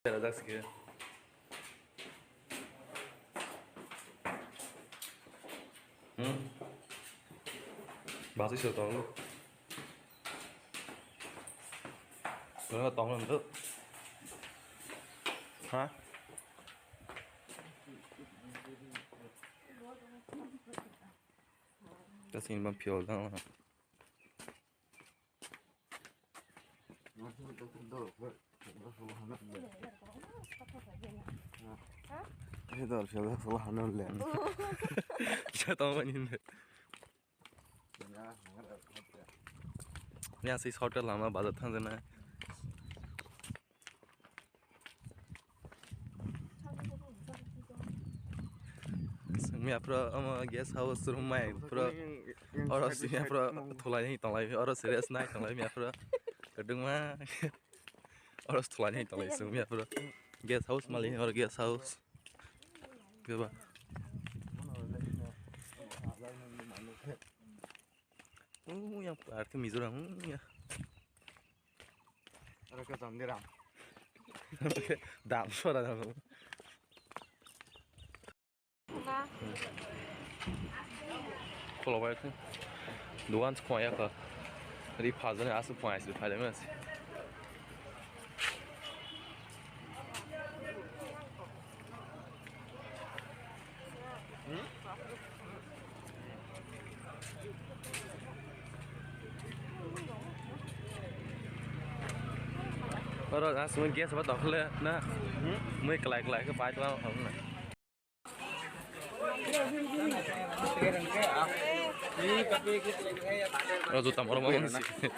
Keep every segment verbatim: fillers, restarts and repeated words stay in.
Berajak se khe. Hmm? Basui se tongo. Tongo, tongo. Ha? Kasing bang piol dang. Kisa tong mani hwnde. Yang si hotel lama bazar thang jana. Sengmia pro omo guest house room mai pro. Oro sengmia pro thulai ni tonglai, oro serious nai tonglai mia pro. Kadungma. Oro thulai ni tonglai sengmia pro. Guest house mali oro guest house. Keba. Oh, yang arti Mizoram, hmm, ya. Aro ke Chandiram. Dam sora dam. Kholo bai khe. Dugan se khwaya kha. Ri phajani aswk khwaya se phai mas. Oro aswk gas ba tokhle na. Mui klai klai khe pai tla kham na. Oro juta moro moro si.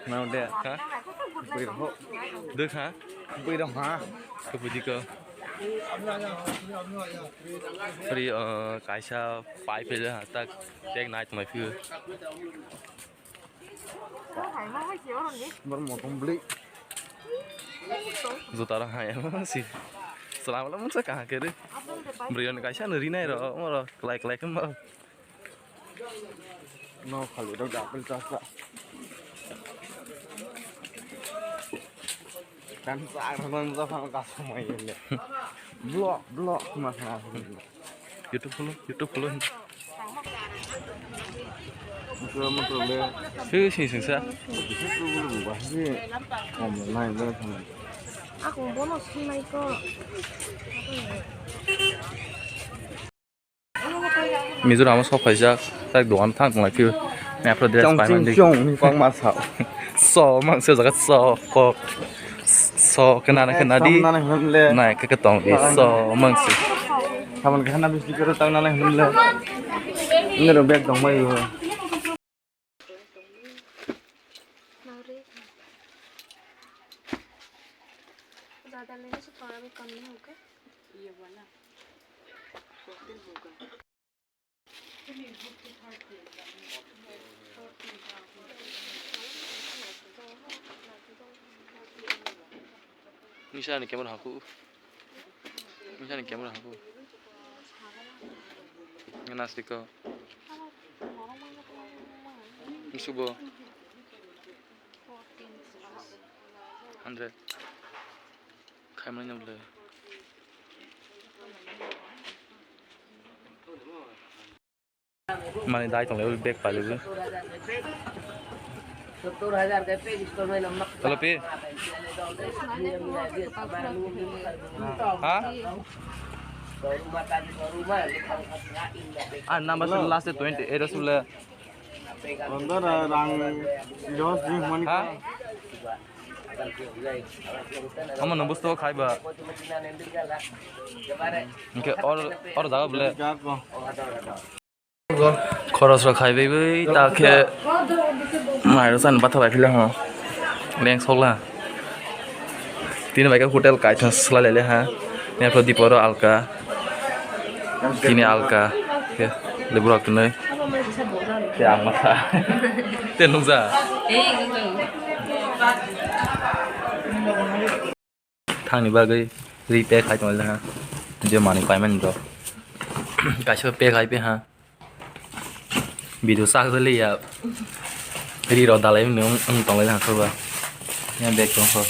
Nang de. Ha? Bui rok. Duk ha? Bui rok ha? Kebudi ko. Ri, uh, kaisa pipe le ha tak tek nai tongmai phio. Bor motom bli. Juta rok hai si. Salam lo mungsa kaha kere. Brion kaisa no rinai ro moro klai klai khe moro. No khali rok dapil chasa. Kan sa rok no sa phang ka samai le. Blok blok ma sa. YouTube kholo, YouTube kholo. He sing sing sa. Ako bono sinai ko. Mizoram o sok phaijak, tak dogan thang tonglai phio. Mepro dress pai mandi. Chong chong ni kok ma sa. So mang se jaga so kok. So kena na kena di. Nai khe khe tong di so mang se. Saman khe na bisti kero tang na hwnle. Nero bag tong mai. ज्यादा लेने से थोड़ा भी कम नहीं होगा। ये वाला फोर्टीन होगा। Nisa ni camera haku. Nisa ni camera haku. Nasi ko. Subo. Hundred. Khaimani nyamle. Mani dai tong level bag pali bu. Hello pi. Ha? Ah number last twenty eight asule. Andar rang dos ni mani. Ha? Amo no busto khai ba. Oke or or jaga bole. Khoros rok khai bai bai ta khe mairok chani batha bai phila ho. Leng sokla. Tini bai khe hotel kaithon sla lele ha. Nepro diporo alka. Tini alka. Khe lebrok tini. Khe ang matha. Te nungja. Thangni bagwi ri pack khai tonglaha. Je manwi paimani rok. Kaisa pack khai pe ha. Video sak jali ya. Ri rok dalai mani wng tonglaha soba. Ya bag tong kho.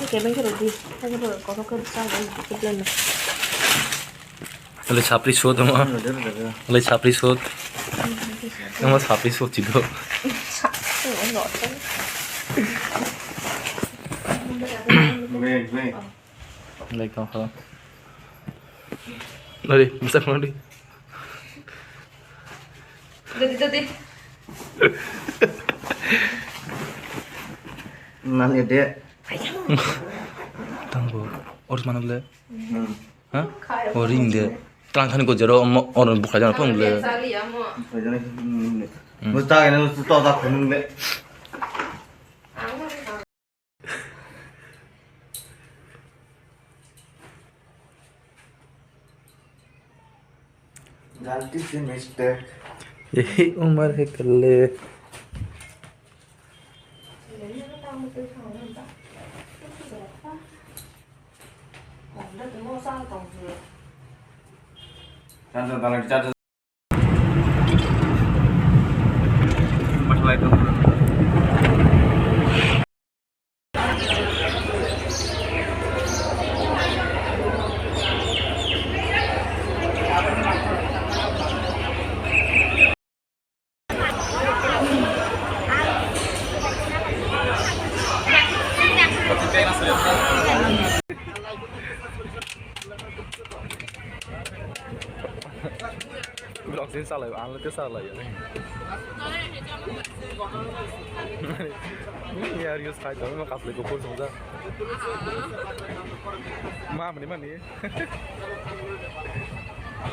Kebeng khe rwdi, khe bo kothok khe bwsa rwdi, khe plan no. Ole sapri sot omo. Ole sapri sot. Omo sapri sot chido. Sa-, omo no. Beng, beng. Lai tong kha. Nari, bisa kau di. Dadi, dadi. Nang ede. Tangbo, ors mana bole? Hmm. Ha? O ring de. Tang thani ko jero mo, or bukha jana pung le. Bukha jana, hmm. Hmm. Musta ene to ta khunung le. गलती से मिस्टेक। यही उम्र है कल्ले। Vlog sini salah, ang lagi salah ya. Ini ya, Rius Kai, tapi mau kasih kupon saja. Ma, mani, mani.